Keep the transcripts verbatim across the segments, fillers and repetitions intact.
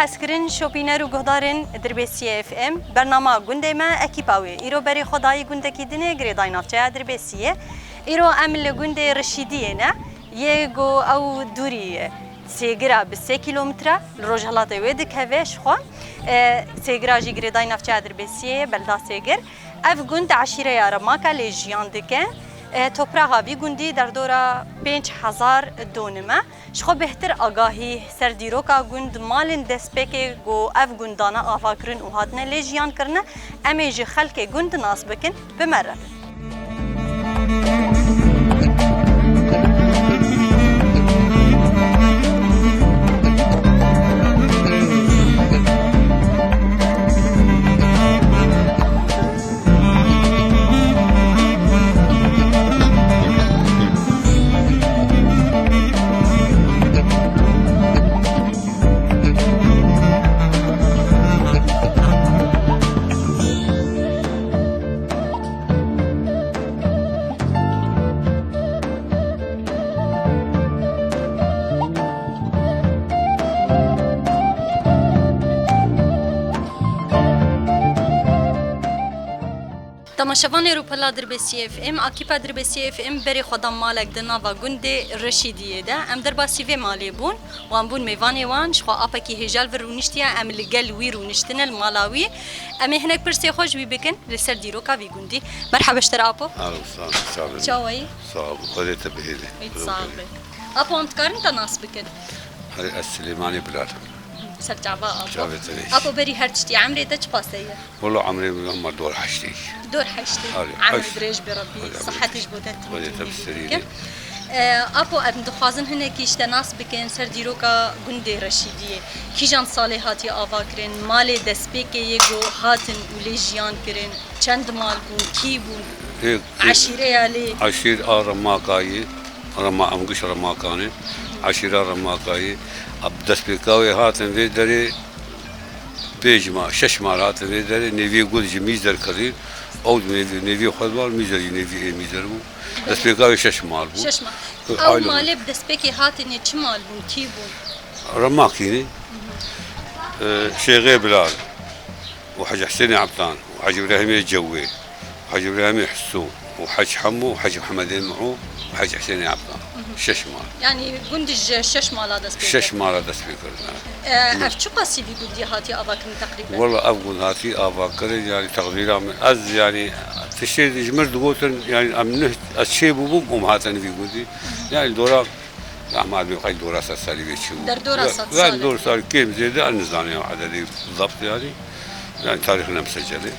Hezkirin şopîner û guhdarên Dirbêsiyê F M, bernama gundê me, ekîpa wê îro berê xwe dayî gundekî dinê girêdayî navçeya Dirbêsiyê. Îro em li gundê Reşîdiyê ne, yê ku ew dûrî Sêgira bi sê kîlometre li rojhilatê wê dikeve ji xwe. E, Sêgira jî girêdayî navçeya Dirbêsiyê ye, belda Sêgir. Ev gund eşîreya Remaka lê jiyan dike. E, topraxa vî gundî derdora pênc hezar donim e. Ji xwe bêhtir agahî ser dîroka gund, malên destpêkê ku ev gund dane avakirin û hatine lê jiyan kirine, em ê ji xelkê gund nas bikin, bi me re bin. Temaşevanê rûpela Dirbêsiyê F M, akîpa Dirbêsiyê F M berê xwe da malek di nava gundê Reşîdiyê de. Em derbasî vê malê bûn, wan bûn mêvanê wan, ji xwe apekî hêja li vir rûniştiye, em li gel wî rûniştine, li mala wî. Em ê hinek pirsê xwe ji wî bikin li ser dîroka vî gundî. Merhaba ji te re apo. Alo, sağ ol, sağ ol. Çawa yî? Sağ ol, Xwedê te bihêle. Ît sağ be. Apo, em dikarin te nas bikin? Hadi ez Silêmanê Bilal. Ser çava apo. Çavê te ne. Apo, berî her tiştî emrê te çi pase ye? Wala emrê min hema dor heştê. Dor heştê. Arê, emr heşt. Dirêj be Rebbî, arê, sihetê ji bo te, Xwedê te bi serî bike. E, apo, em dixwazin hinekî ji te nas bikin ser dîroka gundê Reşîdiyê. Kîjan salê hatiye avakirin, malê destpêkê yê ku hatin û lê jiyan kirin, çend mal bûn, kî bûn? Ê, ê, eşîreya lê? Eşîr a Remakayê, Rema, em giş Remakan e. Eşîra Remakayê. A, destpêka wê hatin vê derê pênc mal, şeş mal hatin vê derê. Nêviyê gund ji Mîzer kirî. Ew nêvî, nêviyê xwe dibar, Mîzer jî nêvî ê Mîzer bû. Destpêka wê şeş mal bû. Şeş mal. Ew malê bi destpêkê hatin ê çi mal bûn, kî bûn? Remakî ne. Ee, Şêxê Bilal û Hecî Husênê Ebdan û Hecî Îbrahîmê Cewê û Hecî Îbrahîmê Hiso û Hecî Hemo û Hecî Mihemedê Miho û Hecî Husênê Ebdan. Şeş mal. Yanî gund ji şeş mala dest pê kir. Şeş mala dest pê kir, ha. Ee, ev çiqasî vî gundî hatiye avakirin teqrîben? Wela ev gund hatiye avakirin, yanî teqdîra min, ez yanî tiştê ji min digotin, yanî em neh, ez çê bûbûm, em hatin vî gundî. Yanî dora Ama bi xey dora sed salî vê çi bû? Derdora sed salî. Dor sal kêm zêde ez nizanim ededê bizabt yanî. Yanî tarîx ne misecelê.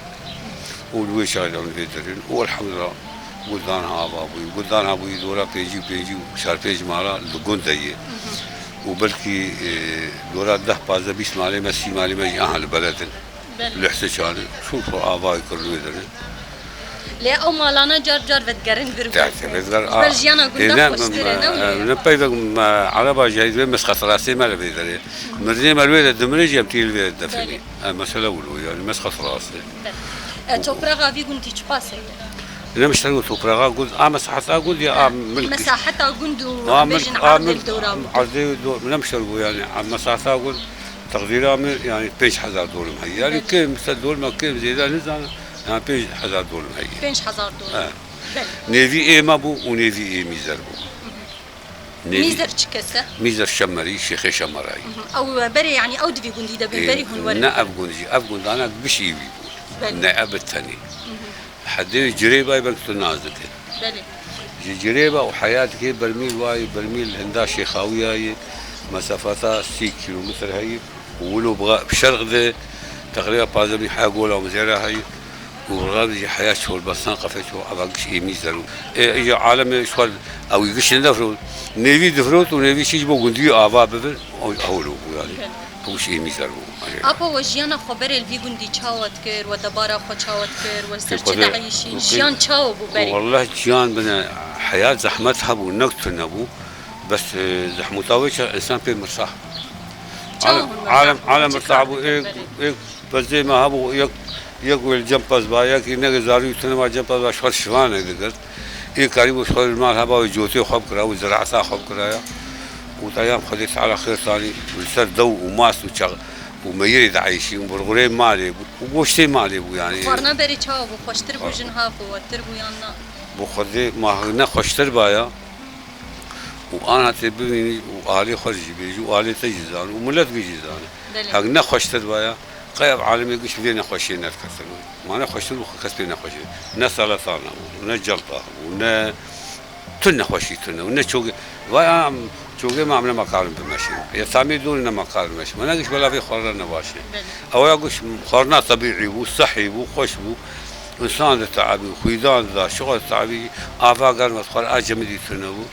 Û li wê çaxê de em vê derin. Û elhamdulillah gundan ha ava bûyî. Gundan ha bûyî dora pêncî û pêncî û çar pênc mala li gund de yê. Û belkî, e, dora deh pazdeh bîst malê me, sî malê me jî aha li beled in. Belê. Lehse çar, şûr xwe ava kirin wê derê. Lê ew malana car car vedigerin vir û vir. Dert vediger, ji ber jiyana gunda xweştir e, ne wê? Ne peyvek me, ereba jî vê mesxetirasê me li vê derê. Mirinê me li wê de dimire jî em tê li vê de definî. Belê. E, mesele wilo, yanî mesxetiras e. Belê. E, topraxa vî gundî çi pase ye? Ne mişter û topraxa gund, a mesaheta gund ya a milk. Mesaheta gund û a em bêjin milk, a erdê milk, li dora gund. Erdê do-, ne mişter û yanî, a mesaheta gund. Teqdîra min, yanî pênc hezar dolim heye. Yanî kêm, se dolima kêm zêde nizanim, yanî pênc hezar dolim heye. Pênc hezar dolim. He. Belê. Nêvî ê me bû û nêvî ê Mîzer bû. Nêvî. Mîzer çi kes e? Mîzer Şemerî, Şêxê Şemerayî. Ew berê, yanî ew di vî gundî de bin, berî hûn werin. Ne ev gund jî, ev gundana giş ê wî bû. Belê. Ne ev bi tenê. Hedê Cirêbayê belkî tu nas dikî. Belê. Ji Cirêba û heya dikê Bermîl wayê, Bermîl hinda Şêxawiyayê, mesafeta sî kîlometre heye û wilo bi, bi şerq de teqrîba pazdeh bin heya Gola Mizêra heye û bi xarb jî heya Çolbestan, Qefê Çol, eva giş ê Mîzer û. Ê, îca alemê ji xwe ew giş nefirot. Nêvî difirot û nêvî çî ji bo gundî ava bibin, ew, ew wilo bû yanî. Belê. Ew jî ê Mîzer bû. Erê. Apo, we jiyana xwe berê li vî gundî çawa dikir, we debara xwe çawa dikir, we ser çi dieyşîn, jiyan çawa bû berê? Welleh jiyan bine, heyat zehmet hebû, ne tune bû. Bes, e, zehmeta wê çax însan pê mirsah. Çawa hûn mirsah bûn? Alem mirsah bû, ê, ê pezê me hebû, yek, yek wê li cem pez ba, yekî nege zarû tune ma cem pez ba, ji xwe şivanek digirt. Ê karîbû ji xwe mal heba wê cotê xwe bikira û ziraeta xwe bikiraya. Û dayam Xwedê Teala xêr tanî li ser dew û mast û çax-, û meyirê dieyşîn, burgurê malê bû û goştê malê bû yani. Xwarina berê çawa bû? Xweştir bû, Xwar- jin hav bû, wetir bû yan na? Bi Xwedê ma ne xweştir baya. Û ana tê bibînî û alê xwe jî bêjî û alê te jî zan û milet wî jî zane. Belê. Hek ne xweştir baya, qey ev alemê giş vê nexweşiyê nediketin. Ma ne xweştir bû, kes pê nexweşiyê. Ne seleta hebû, ne celta hebû, ne tu nexweşî tune û ne çogê. Vay am, çogê me em ne mekarin bimeşin. Ya tamê dûr ne mekarin bimeşin. Ma ne giş bela vê xwarina nebaş e. Belê. Ew ya giş xwarina tebîî bû, sehî bû, xweş bû. Însan diteebî, xwîdan dida, şixwe diteebî, ava germ xwar a cemidî tune bû.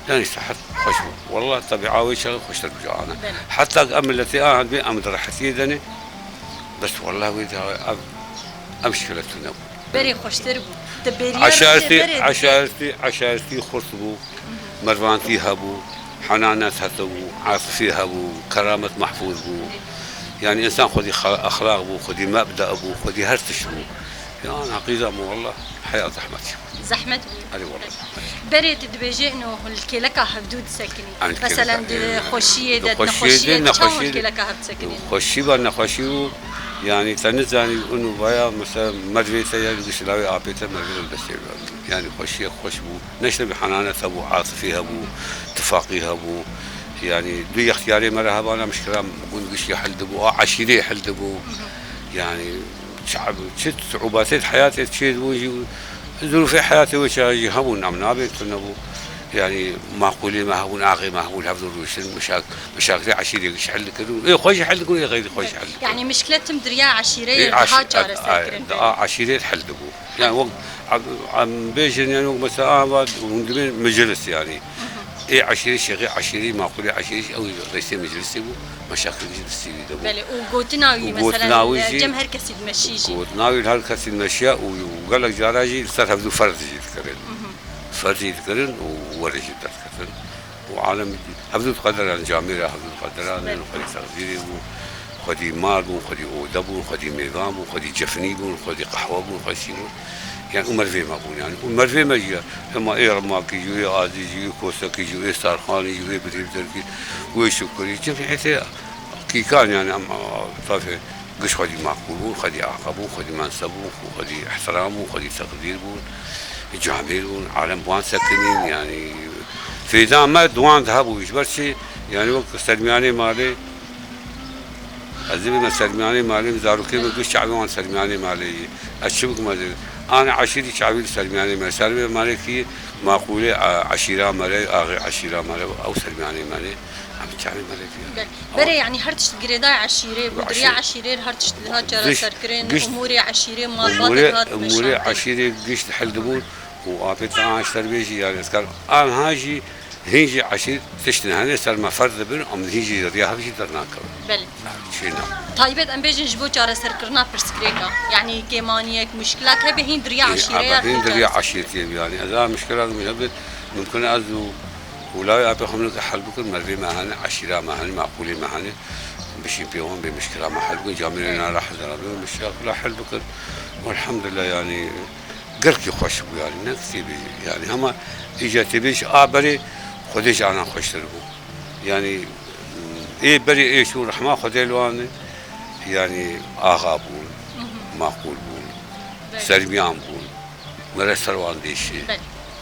Yani işte het xweş bû. Wallah tebîa wê çaxê xweştir bû ji ana. Belê. Heta em miletê a dibê em di rehetiyê de ne. Bes wallah wê de ev, ev şikile tune bû. Berê xweştir bû. Te bêriya Eşartî, rojê berê dibê. eşartî, eşartî xurt bû. Mervantî hebû, henanet hebû, atifî hebû, keramet mehfûz bû. Yani însan xwedî xa-, exlaq bû, xwedî mebda bû, xwedî her tişt bû. Yan heqîqa me wallah heya zehmet. Zehmet bû. Erê wallah zehmet. Berê tu dibêjê ino li kêleka hevdû disekinî. Em li Meselen kêleka, di e, xweşiyê di de, di xweşiyê nexweşiyê de, de, çawa li nexweşiyê, kêleka hev disekinî? Xweşî ba nexweşî û yani te nizanî û vaya mesela mervê te ya giş lawê apê te mervê li destê bibin. Yani xweşiyek xweş bû. Neşte bi henanet hebû, atifî hebû, tifaqî hebû. Yani du yextiyarê me re hebana mişkila gund giştî hel dibû, a eşîrê hel dibû. Yani çi, çi siûbatê heyatê çê dibûn jî, zirûfê heyatê wê çaxê jî hebûn, em nabê tune bû. Yani maqûlê me hebûn, axê me hebûn, hevdû rûştin, meşak-, meşakilê eşîrê giş hel dikirin. Ê xwe jî hel dikirin, ê xeyrî xwe jî hel dikirin. Yani mişkile tim di riya eşîrê Ê diha eş-, çareser a, kirin. a, a eşîrê hel dibû. Yani wek em, em bêjin yani wek mesela ava hûn dibên meclis yani. Ê eşîrî şêxê eşîrî, maqûlê eşîrî ew rêsê meclisê bû, meşakil jî destî wî de bû. Belê, û gotina wî Û mesela gotina wî li jî, cem her kesî dimeşî jî. Gotina wî li her kesî dimeşiya û, û gelek cara jî li ser hevdû ferz jî dikirin. Ferz jî dikirin û werê jî derdiketin. Û alem hevdû diqediran, camêra hevdû diqediran, Belê. Xwedî texzîrê bû, xwedî mar bûn, xwedî ode bûn, xwedî mêvan bûn, xwedî cefnî bûn, xwedî qehwe bûn, xwedî çî bûn. Yani û mervê me bûn yani. Û mervê me jî ya, ema ê Rimakî jî, ê Azî jî, ê Kosekî jî, ê Sarxanî jî, ê Birîvderkî, ê Şukurî, cemiyetê kîkan yani em, a, tafê giş xwedî maqûl bûn, xwedî aqa bûn, xwedî menseb bûn, xwedî ihtiram bûn, xwedî teqdîr bûn, camêr bûn, alem bi wan sekinîn yani. Fêda me di wan de hebû, ji ber çi? Yani wek sermiyanê malê, Ez dibîme sermiyanê malê, zarokê min giş çavê wan sermiyanê malê yî. Ez çi bikim ez ê? Ana eşîrî çavî li sermiyanê me. Sermiyanê malê kî maqûlê, e, eşîra me re, axê eşîra me re, ew sermiyanê me re. Em çavê me re diye. Be-, berê, yani her tişt girêdayê eşîrê bû, Eşîr-, diriya eşîrê her tişt dihat çareserkirin, giş, umûrê eşîrê, malbatê umûrê, hat umûrê meşandin. Eşîrê giş hel dibûn û afê te an ji te re bêjî yani ez kar. Anha jî Hîn jî eşîr tiştin hene ser me ferz dibin, em hîn jî riya hev jî dernakevin. Belê. Çêna. Taybet em bêjin ji bo çareserkirina pirsgirêka, yanî kêmaniyek, muşkilak hebe hîn di riya Ê, eşîrê ebe ya hîn di riya çareserkirin. Eşîrtiyê bî, yanî ez a muşkila min hebe, mumkin ez û, û lawê apê xwe min hel bikin, mervê me hene, eşîra me hene, maqûlê me hene, bişîn pê wan bê muşkila me hel bikin, camêrê nara hezara bê, muşkila hel bikin. Elhamdulillah, yanî, Gelkî xweş bû yani, ne tê bêjî. Yani hema îca tê bêjî, a berê Xwedê ji anan xweştir bû. Yani ê berê ê çû rehma Xwedê li wan, yani axa bûn, Hı hı. maqûl bûn, Belê. sermiyan bûn. Mere ser wan dêşî. Belê.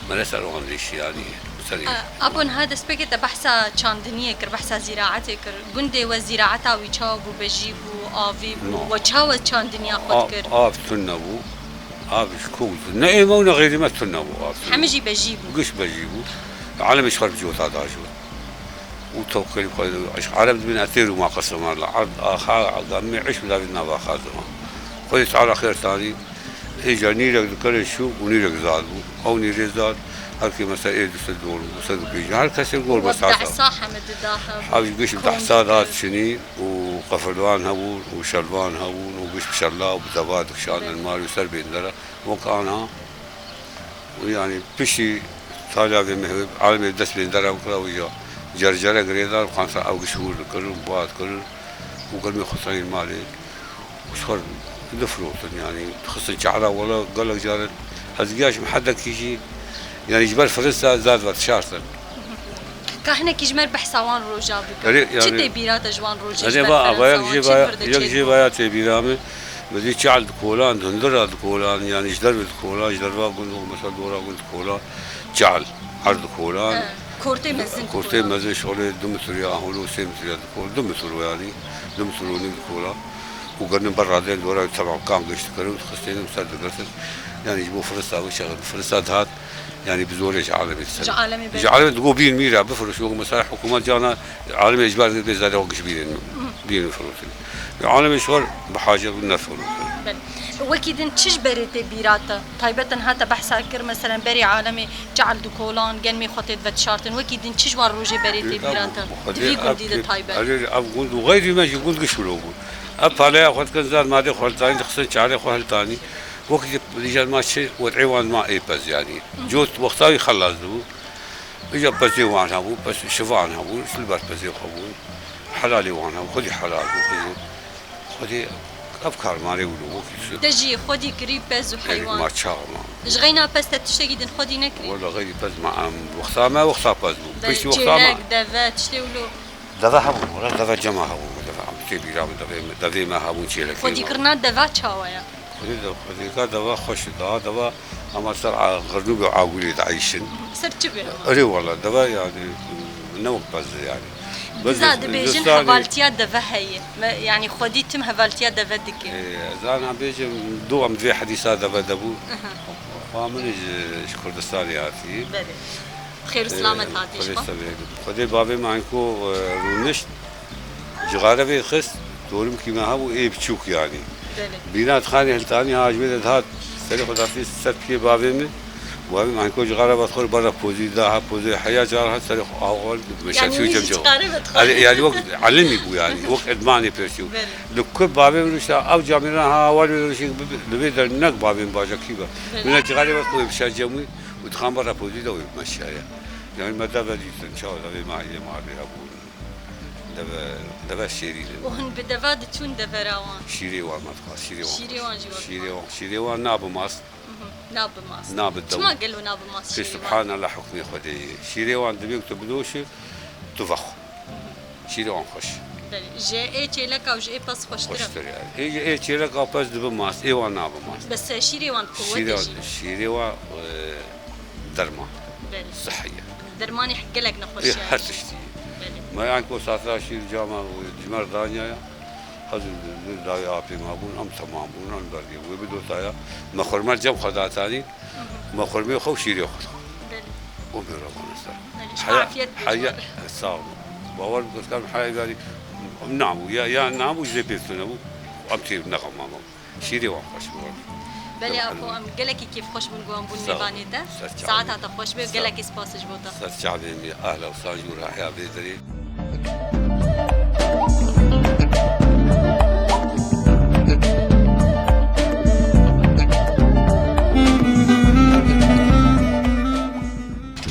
Mere ser wan dêşî yani. Serê. A, Apo, niha destpêkê te behsa çandiniyê kir, behsa zîraetê kir. Gundê we zîraeta wî çawa bû, bejî bû, avî bû? No. We çawa çandiniya xwe Av, dikir? Av tune bû. Av ji ku ne ême û ne xêrî me tune bû av. Hemî jî bejî bû. Giş bejî bû. Alemê ji xwe re bi cota da ji we. Û tewqêrî xwe, eşq Ereb dibin etêr û ma qeseman la erd axa gamê eşq û davî nava xazima. Xwedê Teala xêr tanî. Êca nîrek dikere şûk û nîrek zad bû. Ew nîrê zad, her kê mesela ê du sed dor bû, du sed û pêncî. Her kesê gor Wek behsa heme dida hev. Hev ji giş behsa da çinî û qefilvan hebûn û şelvan hebûn û giş bi şella û bi deva dikişandin mal û ser bêndera. Wek ana û yani piştî taliya vê mehwê alimê dest bêndera bikira û ya cercere girêdar, kansa ew giş hûr dikirin, bad kirin û germê xwe serî malê. Û ji xwe difirotin, yanî dixistin çehra, wela gelek caran ez giya ji me hedekî jî, yanî ji ber firista zad ve dişartin. Ka hinekî ji me re behsa wan roja bike. Erê, çi yani, tê bîra te ji wan rojê, erê, ji ber va, ava yek Ferensawan, jê çi vaya, pir de yek çêbû? Jê vaya tê bîra min. Bi dî çal dikolan, di hundira dikolan, yani ji derve dikolan, ji derva gund û mesela dora gund dikolan, çal, her dikolan. He, kortê mezin dikolan. Kortê mezin şolê du metre ya, holo sê metre ya dikol, du metre yani, du metre û nîv dikolan. Û gernin ber radeyên dora, tamam, kan gişt kirin, xistênin ser digirtin. Yani ji bo firista wî çaxin, firista dihat, yani bi zorê ji alemê diser. Ji alemê ber. Ji alemê digo bîn mîra bifiroş, wek mesela hikûmet cana alemê ecbar bê zade wek ji bînên, bînên firotin. Alemê şor bi hacet û ne firotin. Belê. Wekî din çi ji berê tê bîra te? Taybeten hate behsa kir, meselen berê alemê çal dikolan, genmê xwe tê divetişartin. Wekî din çi ji wan rojê berê tê bîra te? Di vî gundî de taybet. Erê, ev gund û xeyrî me jî gund giş wilo bû. Ev paleya xwe dikin, zar madê xwe hiltanî, dixistin çarê xwe hiltanî. Wekî dîjan ma çi, wed'ê wan ma ê pez yanî. Cot wexta wî xelas dibû. Îja pezê wan hebû, pez şivan hebû, li ber pezê xwe bûn. Helalê wan hebû, xwedî helal bû, xwedî, xwedî ev karmanê wilo wekî çi. Te jî xwedî kirî pez û heywan. Ma çax ma. Ji xeyna pez te tiştekî din xwedî nekirî? Wela xeyrî pez ma em wexta me wexta pez bû. Belê, piştî wexta me. Çêlek, deve, tiştê wilo. Deve hebû, wela deve cema hebû, deve em tê bîra min, devê me, devê me hebûn çêlekê. Xwedîkirina deva çawa ye? Xwedî de, xwedîka deva xweş e, daha deva ama ser a-, xirnû be agûlê dieyşin. Ser çi be? Erê wela, deva yani ne wek pez e yani. Diza dibêjin hevaltiya deve heye. Me, yani xwedî tim hevaltiya deve dike. Ê, ez ana bêjim, du em divê hedîsa deve de bû. Aha. Xwa min ji, ji Kurdistanê hatî. Belê. Xêr û selamet hatî ji xwe. Xwedê bavê me anko, e, rûnişt, cixare vê xist, torimkî me hebû, ê biçûk yanî. Belê. Bîna dixanê hiltanî ha ji wê de dihat, serê xwe dastî ser piyê bavê min. Bavê min anko cixare vat xwe bara pozî da, ha pozê heya car hat serê xwe awa meşefî û cem cem. Erê, yani wek elimî bû yani, wek edmanê pêşî. Belê. Li ku bavê min rûşta, ew camêran ha awal wê rûşî, li vê der nek bavê min baja kî be. Belê. Min cixare vat xwe bişa cem wî. Û dixan bara pozî de wê meşaya. Yani me deve dîtin, çawa devê me ailê malê hebûn. Deve, deve şêrîn in. Û hûn bi deva diçûn devera wan? Şîrê wan me dixwar, şîrê wan. Şîrê wan jî we dixwar. Şîrê wan, şîrê wan nabi mast. Mhm, nabi mast. Nabi dewr. Çima gelo nabi mast şîrê wan? Subhanallah hukmê Xwedê ye. Şîrê wan divê ku tu bidoşî, tu vexwe. Şîrê wan xweş. Belê. Ji ê çêleka û ji ê pez xweştir e. Xweştir yani. Ê, ê çêleka pez dibe mast, ê wan nabe mast. Bes şîrê wan quwetê jî. Şîrê wan, şîrê wan, e, derman. Belê. Sihî ye. Dermanê gelek nexweşiya jî. Ê, her tiştî ye. Belê. Me yan ku satra şîr cama û cimer danya ya. Hezir dawî apê ma bûn, em temam bûn, em bergê. Wê bidotaya. Me xurmer cem xwe datanî. Me xurmê xwe û şîrê xwe dixwar. Belê. O bê rabana ser. Belê, ji heya, afiyet heya, bû. Sağ ol. Bawer bike, dikarim heya verî nabû. Ya, ya nabû, ji pêv tune bû. Em têr nexemama. Şîrê wan xweş bû. Belê, apo, em gelekî kêfxweş bûn ku em bûn mêvanê te. Sağ ol. Saeta te xweş be, gelekî spas ji bo te. Ser çavê min, ahla û sanc û rahiya vê derê.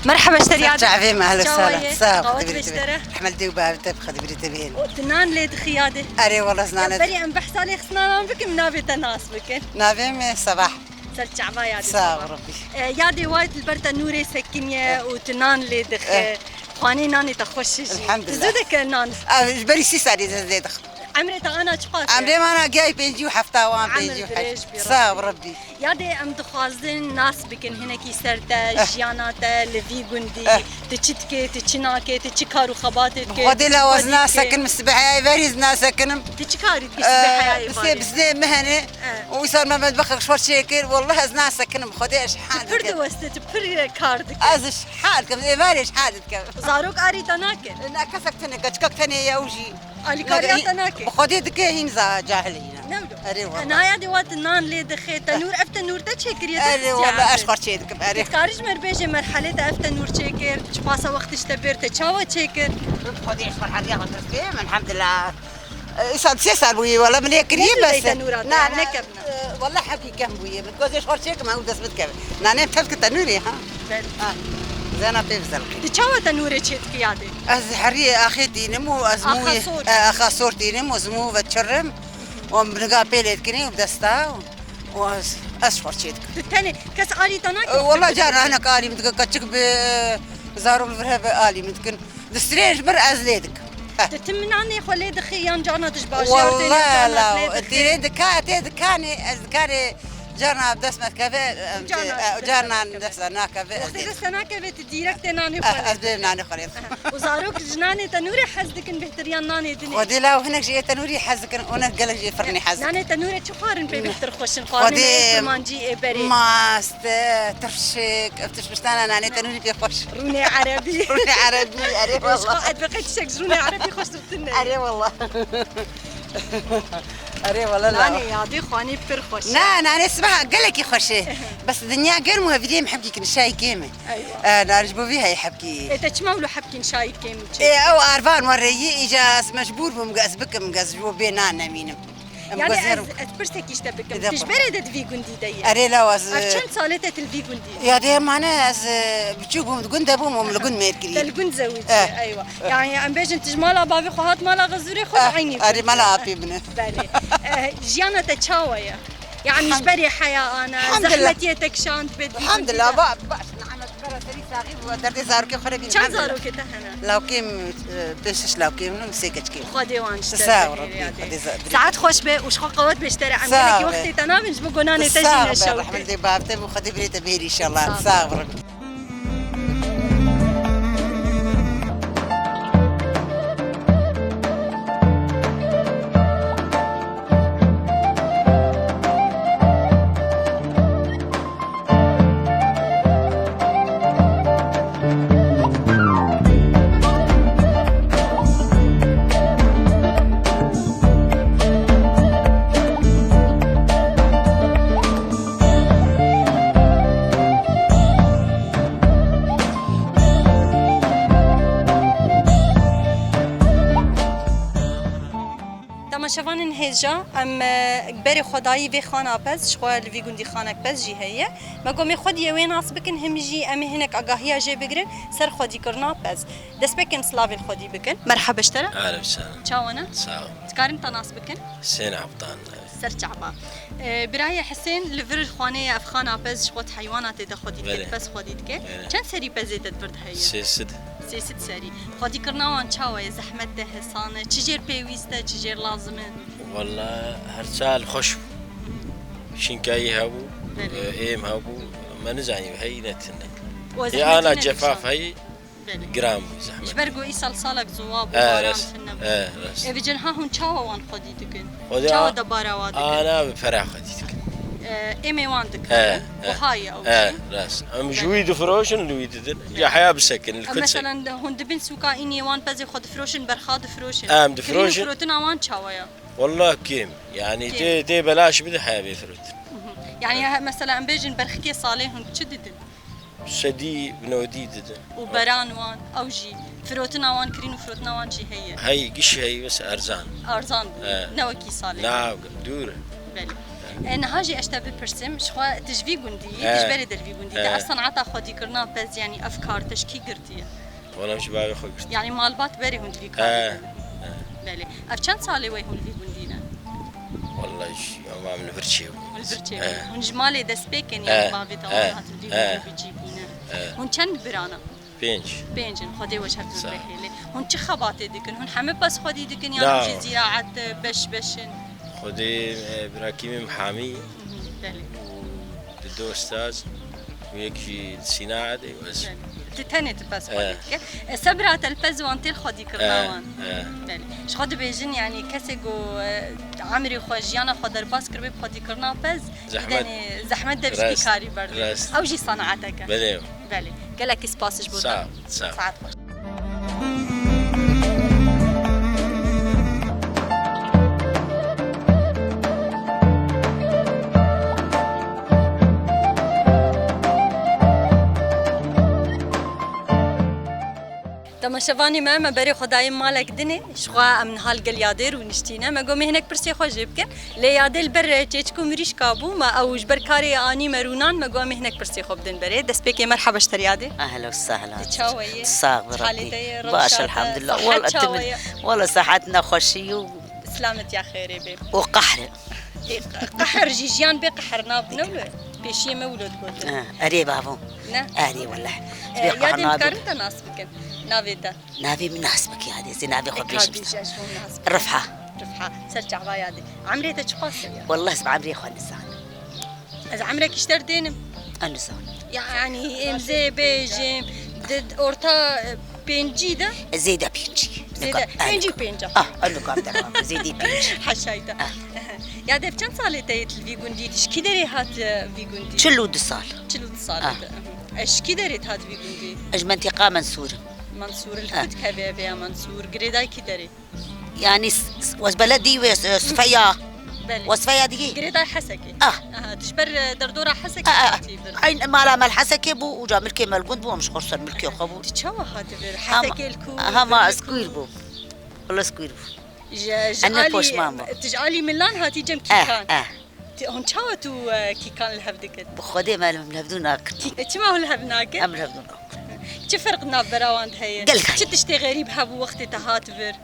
Merhaba, ji te re. Çavê me, hele sala. Sağ ol, qawet xwedî birî te be. Rehmet dê û bavê te bi xwedî birî te bihên. Û tu nan lê dixî yadê? Erê, wela ez nan lê. Berî em behsa lê xisna nan bikin, navê te nas bikin. Navê me Sabah. Ser çava yadê. Sağ ol, Rebî. E, yadê wayt li ber te nûrê sekiniye û tu nan lê dixî. Eh. Xwanê nanê te xweş e jî. Elhamdulillah. Tu zû dike nan? Ah, ji berî sî salî ez lê dixim. Emrê te ana çiqas e? Emrê me ana giyayî pêncî û hefta wan, pêncî û heşt. Emir dirêj bî. Sağ ol, Rebî. Yadê em dixwazin nas bikin hinekî ser te, eh, jiyana te li vî gundî. Eh. Tu çi dikê, tu çi nakê, tu çi kar û xebatê dikê? Xwedê la ez nasekinim, sibeheyayê verî ez nasekinim. Tu çi karî dikî sibeheyayê verî? Eh, bisê, bisê min hene. Eh. Û îsal me medbexek ji xwe çêkir, wallah ez nasekinim, Xwedê ez ji hal dikim. Tu pir diweste, tu pir kar dikî. Ez ji hal dikim, êvarê ji hal dikim. Zarok arî te nake? Na, kesek tenê, keçikek tenê ye û jî. Alîkariya te nake? Bi Xwedê dike hîn za cahil hîn e. Ne wilo? Erê wallah. Naya de wat nan lê dixe, tenûr, ev tenûr te çêkiriye, te... Erê wallah, ez ji xwe çê dikim, erê. Dikarî ji me re bêje merhelê te ev tenûr çêkir, çi pasa wextî ji te bêr te çawa çêkir? Xwedê ji xwe heriya xwe tirsiye, elhamdulillah. Îsal sê sal bûye, wala min ê kiriye bes. Tenûra te, na, na, nekevna. Wala hebî kevn bûye. Min gozê ji xwe çêkim, ew dest min dikeve. Nanê tev ki tenûrê, ha? Belê. Ha. Zena pê bizelqî. Tu çawa tenûrê çê dikî yadê? Ez heriyê axê tînim û ez mûyê, axa sor. E, axa sor tînim û ez mû ve çirim. Û em niga pê lê dikinê û desta û, û ez, ez ji xwe çê dikim. Tu tenê kes alî te nake? E, wala cara hinek alî min dikin, keçik bi, e, zarok li vir hebe alî min dikin. Di sirê ji mir ez lê dikim. Heh. Tu tim nanê xwe lê dixî yan carna tu ji bajêr tênê Wallah carna law, tu lê dixî? Tê dika, tê dikanê, ez dikarê carna bi dest me dikeve, em, Carna tê, bi dest e, me carna dikeve. Dest me nakeve, ez Wextê lê dest te nakeve tu dîrek tê nanê xwe lê dixî. Eh, ez dê nanê xwe lê dixîm. Aha. Û zarok ji nanê tenûrê hez dikin bêhtir yan nanê dinê? Xwedê law hinek ji ê tenûrî hez dikin û hinek gelek ji ê firnê hez dikin. Nanê tenûrê çi xwarin pê bêhtir xweş in? Xwarinê Xwedê me ê kurmancî ê berê. Mast, e, tirşik, ev tişt piştana nanê tenûrî pê xweş. Rûnê erebî. Rûnê erebî, erê Ji xwe wallah. Qet be qet tiştek ji rûnê erebî xweştir tune. Erê wallah. Erê wallah la. Nanê yadê xwanê pir xweş e. Na, nanê sibeha gelekî xweş e. Bes dinya germ û hevîrê em hebkî kin şayî kêm e. Eywa. E, nar ji bo vî heyî hebkî. E, te çima wilo hebkîn şayî kêm çê? E, ew arvan wereyî, îca ez mecbûr bûm, ez bikim, ez ji bo bê nan nemînim. Em Yani guhezin ez, ez pirsekî ji te bikim. Dide Tu ji qurban. Berê de di vî gundî de yî? Erê law ez, Ev e, çend sal e te tu li vî gundî? Ya dê mane ez, e, biçûk bûm, di gund de bûm, em li gund mêr kirî. Te li gund zewicî, Eh. Eywa. Eh. Yani em bêjin tu ji mala bavê xwe hat mala Xezûrê xwe Eh, eynî erê gund. Mala apê min e. Belê. Eh, jiyana te çawa ye? Yani ji Hem- berê heya ana, Hamdillah. Zehmetiyê te kişand, pê di vî gundî Hamdillah, de. Ba-, baş, nimet, bera serî saxî, bu derdê zarokê xwe re bî. Çend Hamdillah. Zarokê te hene? Lawkê min, e, pênc şeş lawkê min û sê keçikê min. Xwedê wan ji te Sağ ol, bihêle Rabbî, yadê. Xwedê za-, Saet xweş be û ji xwe qewet be ji te re. Em Sağ gelekî ol. Wextê te nabin ji bo gonanê te jî Sağ ol, neşewite. Rehmet dê bavê te bû, Xwedê birê te bihêrî inşallah. Sağ ol. Sağ ol, Rabbî. Temaşevanên hêja, em, e, berê xwedayî vê xana pez, ji xwe li vî gundî xanek pez jî heye. Me got, em ê xwediyê wê nas bikin, him jî em ê hinek agahiya jê bigirin ser xwedîkirina pez. Destpêkên silavê li xwedî bikin. Merhebe ji te re. Aleykum selam. Çawa ne? Sağ ol. Dikarin te nas bikin? Hüseyin Abdan. Ser çava. E, birayê Hisên li vir xanê ye, ev xana pez ji xwe di heywana tê de xwedî dike, Belê. Di pez xwedî dike. Belê. Çend serî pezê te di vir de heye? Sê sed. Sê sed serî. Xwedîkirina wan çawa ye? Zehmet e, hesan e? Çi jêr pêwîst e, çi jêr lazim e? Walla her çal xweş bû. Şinkayî hebû, Belê. E, êm hebû. Me nizanî heyî ne tune. Û Ê, zehmetî ana ne cefaf dikişand. Heyî. Belê. Giran bû, zehmet. Ji ber ku îsal salek ziwa bû, E, baran rast. Tune bû. E, rast. Ê, vêca niha hûn çawa wan xwedî dikin? Xwedî Çawa a-, debara wa dikin? Ana bi pera xwedî dikin. Ê, êmê wan dikin. E, e. Buha ye ew E, jî. Rast. Em ji Belê. Wî difiroşin, li wî didin. Belê. Ya heya bisekin, li E, kul se- Meselan, hûn dibin sûka înê wan pezê xwe difiroşin, berxa difiroşin. Em Kirîn û difiroşin. Firotina wan çawa ye? Wallah kêm. Yani Kêm. Tê, tê belaş bide heya bê firotin. Mhm. Yani, he, mesela em bêjin berxikê salê hûn çi didin? Sedî bi nodî didin. Û beran wan, ew jî, firotina wan, kirîn û firotina wan jî heye. Hey, giş hey, bes erzan. Arzan bû, He. Ne wekî salê. Na, dûr e. Belê. E, niha jî ez te bipirsim, ji xwe tu ji vî gundî yî, He. Tu ji berê de li vî gundî de, He. Ev sanata xwedîkirina pez, yanî ev kar te ji kî girtiye? Wala ji bavê xwe girt. Yanî malbat berê hûn di vî karî He, de ne? He. Belê. Ev çend salê wey hûn li vî gundî ne? Wala jî, ama em li vir çêbûn. Li vir çêbûn. He. Hûn ji malê dest pê kin, He, yanî bavê te he, wan hat li vî he. Gundî bi cî bûne. He. Hûn çend birana? Pênc. Pênc in. Xwedê we ji hev Sağ ol. Bihêlê. Hûn çi xebatê dikin? Hûn heme pez xwedî dikin yan Na. Jî zîraet beş beş in? Xwedê, e, birakî min Mihamî. Mhm, belê. Û di du ustaz û yek jî li Sîna de û ez. Belê. Ti tenê ti pez xwedî He. Dike. E, sebra te li pez wan tê li xwedîkirina He, wan. He. Belê. Ji xwe dibêjin, yanî kesê ku, e, emrê xwe, jiyana xwe derbas kiribe bi xwedîkirina pez, Zehmet. Didene zehmet de Rast, bişkî karî berdin. Rast. Ew jî sanateke. Belê. Belê. Gelekî spas ji bo te. Sağ ol, sağ ol. Saet xweş. Temaşevanê me, me berê xwe dayê malek dinê, ji xwe em niha li gel yadê rûniştîne. Me got, em ê hinek pirsê xwe jê bikin. Lê yadê li ber çêçik û mirîşka bû, me ew ji ber karê anî me rûnan, me got, em ê hinek pirsê xwe bidin berê. Destpêkê merheba ji te re yadê. Ehlen we sehlen. Tu çawa yî? Sax be Halê Rabbî. Te ye, Baş, rewşa te, elhamdulillah. Sehet Wala çawa tim-, ye? Wala sehet nexweşî û Silamet ya xêrê bê. û qehre. Ê, qehir jî, jiyan bê qehir nabin, ne wilo? Pêşiyê me wilo digotin. Ha, erê bavo. Ne? Erê wele. E, Bê qehir yadê nabin. Dikarin te nas bikin? Navê te? Navê min nas bike yadê, zê navê xwe bêjim. Eka bêje, ez hûn nas bikim. Rifha. Rifha. Ser çava yadê. Emrê te çiqas e ya? Wallah ez bi emrê xwe nizanim. Ez emrekî ji te re dênim. Ez nizanim. Yanî em zê bêjim, di orta, e, pêncî de? Zêde pêncî. Zêde. Nika-, pêncî û pênc. Ah, nika em devam. Zêdî pênc. Heşay te. Ah. Ya dev çend salê te yê li vî gundî? Ji kî derê hat, e, vî gundî? Çil û du sal. Çil û du salê te. Ah. E, ji kî derê hat vî gundî? Ez ji mentiqa Mensûr im. Mensûr, li ku dikeve vêya Mensûr? Girêdayî kî derê? Yanî s-, s-, wez beledî wê, e, Sifeya. Belê. Wez Sifeya digî? Girêdayî Hesekê. Ah. Aha, tu ji ber, e, derdora Hesekê hatî vir? Eyn mala me li Hesekê bû, uca milkê me li gund bû, em ji xwe ser milkê xwe bû. Tu çawa hatî vir? Hema, Hesekê li ku, hema ez kûr bûm. Wala ez kûr bûm. Ji, ji alî, poşman bûm. Tu ji alî milan hatî cem kîkan. Eh, eh. Ti hûn çawa tu, e, kîkan li hev dikin? Bi Xwedê me li hevdû nakin. Kî-, çima hûn li hev nakin? Em li hevdû nakin. Çi ferq navbera wan de heye? Gelek heye. Çi tiştê xerîb hebû wextê te hat vir?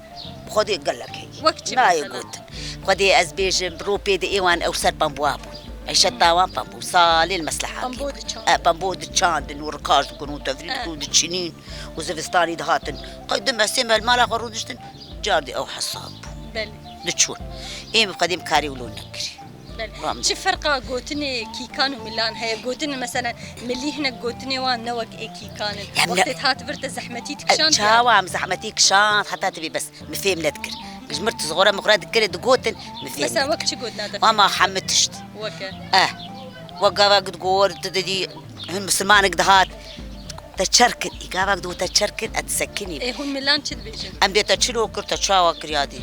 Bi Xwedê gelek heye. Wek çi mesela? Nayê gotin. Xwedê ez bêjim, bi ropê de ê wan ew ser pembuwa bûn. Eşeta wan pembû. Salên mesleha. Pembo diçandin. E, pembo diçandin û rikaş dikin û tefrî dikin û diçinîn û zivistanî dihatin. Qey du me sê me li mala xwe rûdiştin, cardî ew hesab bû. Belê. Diçûn. Ê min bi Xwedê em karê wilo nekirî. Belê. Çi ferqa gotinê kîkan û milan heye? Gotinê, meselen, milî hinek gotinê wan ne wek ê kîkan in. Wextê dihat vir te zehmetî dikişand ya? Çawa em zehmetî kişand, heta tibî bes. Min fêm nedikir. Ji mir tizgora mixura dikirê digotin, min fêm nedikir. Mesela wek çi gotina te fêm? Mama hemî tişt. Weke? Eh. Wek gavak digot, tu didî, hin misilmanek dihat. Te çer kir, î gavak digot te çer kir, ez disekinîm. Ê, hûn milan çi dibêjin? Em dê te çilo kir, te çawa kir yadî?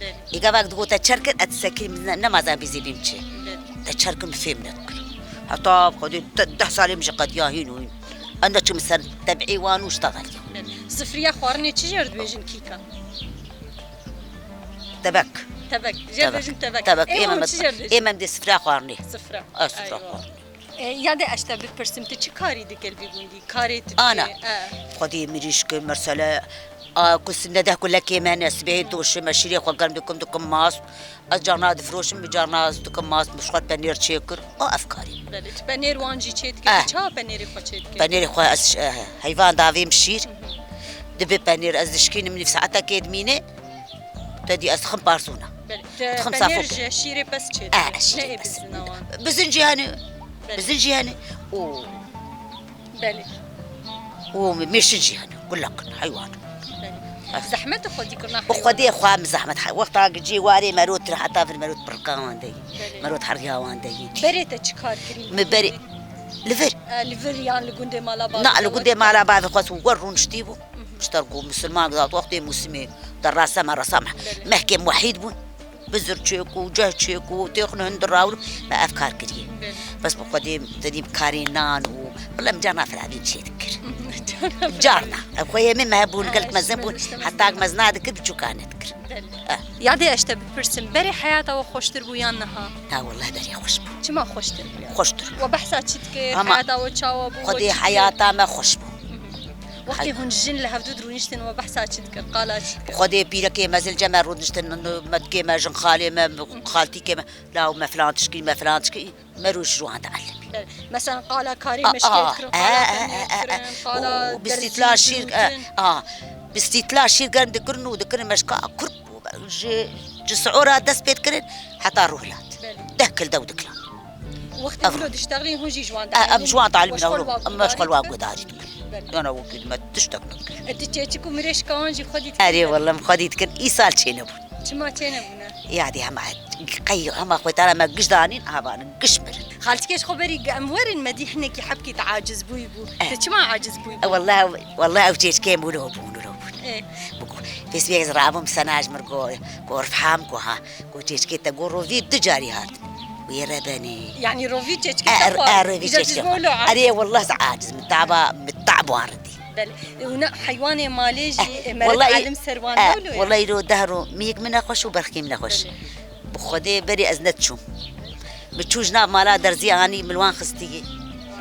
Belê. Î gavak digot te çer kir, ez disekinîm, ne, ne mazan bîzî bîm çi. Belê. Te çer kir, min fêm nedikir. Heta bi Xwedê de-, deh salê min ji qediya hîn û hîn. Em de çim ser tebî wan û ştaxel. Belê. Sifriya xwarinê çi jê re dibêjin kîkan? Tebek. Tebek. Jê re dibêjin tebek. Tebek. Ê, êm em, çi jê re dibêjin? Êm em dê sifra xwarinê. Sifra. A, sifra xwarinê. E, ya de ez te bipirsim, tu çi karî dike li vî gundî? Karê tu dike? Ana. E. Xwedî mirîşk, mesele, a, ku sinde deh kulekê me ne, sibehê doşim, me şîrê xwe germ dikim, dikim mast. Ez carna difiroşim, bi carna ez dikim mast, bi xwe penêr çêkir. O ev karî. Belê, tu penêr wan jî çêdikir. Eh. Tu çawa penêrê xwe çêdikir? Penêrê xwe ez, eh, heyvan davêm şîr. Hı hı. Dibe penêr ez dişkînim, nîv saetekê dimîne. Te dî ez dixim parsûna. Belê. Te dixim penêr safokê. Ji şîrê pez çêdikir. Eh, ne şîrê ê pez. Bizina wan. Bizin jî hene. Belê. Bizin jî hene. Û Belê. Û mêşin jî hene, gulak in, heywan. Belê. Zehmet e xwedîkirina heywanan. Bi Xwedê xwe em zehmet he-, wexta gicî warê merot re heta vir merot pirka wan de yî. Belê. Merot heriya wan de yî. Berê te çi kar kirî? Min berê li vir. E, li vir yan li gundê mala bavê? Na, li gundê mala bavê xwe wer rûniştî bû. Mhm. Ji ter ku misilman gidat wextê mûsimê de rasa me rasa me. Belê. Mehkê muhît bûn. Bizir çêk û ceh çêk û têxin hundir rawir me ev kar kiriye. Belê. Bes bi Xwedê te dî bi karê nan û, wele min carna firavîn çê dikir. Carna. Ev xwe yê min me hebûn, gelek mezin bûn. Heta mezina dikir, biçûka nedikir. Belê. Eh. Yadê ez te bipirsim, berê heyata we xweştir bû yan niha? Ha, wele berê xweş bû. Çima xweştir bû ya? Xweştir bû. We behsa çi dikir? Heyata we çawa bû? Xwedê heyata me xweş bû. Wextê hûn jin li hevdû dirûniştin, we behsa çi dikir? Qala çi dikir? Xwedê pîrekê mezin cem me rûniştin, metkê me, jinxalê me, xaltîkê me, law me filan tişkî, me filan tişkî, me rû ji wan dielîmî. Belê. Mesela qala karê meşkê dikirin, qala tenê dikirin, qala derzî, dûtin. Û bistîtla şîr, a, bistîtla şîr germ dikirin û dikirin meşka kurp bû. Ji, ji siora dest pê dikirin, heta rûhilat. Belê. Deh kil dew dikilan. Wextê wilo diştexlîn hûn jî ji wan dielîmin? Em ji wan dielîmin, em ji xwe li wan guhdarî dikin. Belê. Yana wekî me tiştek nekin. E, tu çêçik û mirêşka wan jî xwedî dikin? Erê, wele em xwedî dikin. Îsal çênebûn. Çima çênebûne? Yadî hema qey hema xwe tara me giş danîn, ava ne giş mirin. Xaltikê ji xwe berî em werin, me dî hinekî hebkî te aciz bûyî bû. Eh. Tu çima aciz bûyî bû? Wele, wele ew çêçikê min wilo bûn, wilo bûn. Eh. Bû ku, Facebookê ez rabûm, sena ji mir got, got Rifha, min got ha. Ku çêçikê te got rovî du carî hat. Wê re benê. Yanî rovî çêçikê te xwar? E, rovî çêçikê xwar. Erê, wele ez aciz, min taba, min tab wan re dî. Belê. Û ne heywanê malê jî, e, meriv elim ser wan ne wilo ye? Wele îro deh ro mîyek min nexweş û berxkê min nexweş. Belê. Bi Xwedê berê ez nediçûm. Min çû ji nav mala derzî anî, min li wan xistî.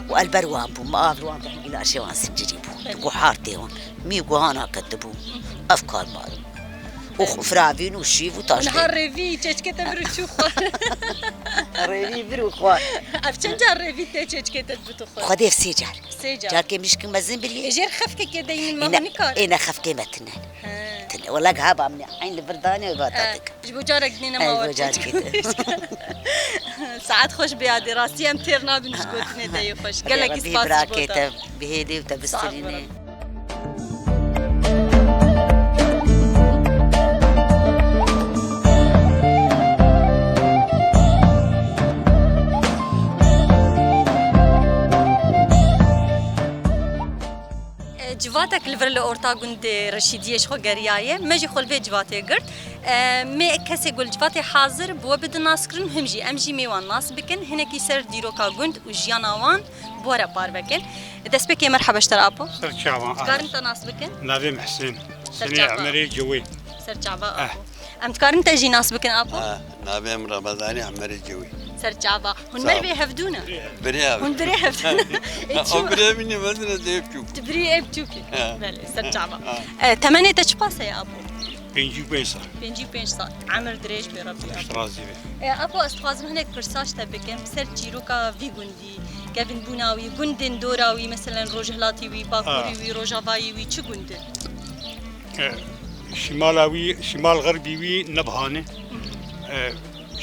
Û el ber wan bû. Min av li wan dihingî, laşê wan zincirî bû. Belê. Guhar tê wan. Mî guhana ketibû. Ev kar ma. û xu-, firavîn û şîv û taştê. Niha rêvî çêçkê te vir û çû xwar. Rêvî vir û xwar. Ev çend car rêvî te çêçkê te dibit û xwar? Xwedê ev sê car. Sê car. Carkê mişkin mezin birî. Ê, jêr xefkekê deynin me Êne, hûn nikar. Êne xefkê me tine. He. Tine. Wela giha ba min ê eyn li vir danê va He. tatik. Ji bo carek dinê Ey, nema bo we carkê çêçkê. Saet xweş be yadê, rastî em têr nabin ji gotinê te yê xweş. Gelekî Rebî spas ji bo birakê te. te bihêdê û te Sağ ol, bistirînê. Rebî. E, civatek li vir li orta gundê Reşîdiyê ji xwe geriyaye. Me jî xwe li vê civatê girt. E, me kesê ku li civatê hazir bi we bidin naskirin, him jî em jî mêwan nas bikin. Hinekî ser dîroka gund û jiyana wan bi we re parve kin. Destpêkê merheba ji te re apo. Ser çavan. Dikarin te nas bikin? Navê min Husên. Ser Husênê çavan. Emerê Cewê. Ser çava Eh. apo. Em dikarin te jî nas bikin apo? Ha, navê min Remezanî Emerê Cewê. Ser çava. Hûn Sağ ol. mervê hevdû ne? Birê hev. Hûn birê hevdû ne? Ê, çima? O birê min e, mezin e, dê biçûk. Tu birî ê biçûkî. Ha. Belê, ser çava. Ha. E, temenê te çiqas heye apo? Pêncî û pênc sal. Pêncî û pênc sal. Emir dirêj be Rebî apo. Razî be. E, apo, ez dixwazim hinek pirsaş te bikim. Ser çîroka vî gundî, kevinbûna wî, gundên dora wî, meselen Rojhilatî wî, Bakurî Ha. wî, Rojavayî wî, çi gund e? E, şimala wî, şimal xerbî wî Nebhan e. E,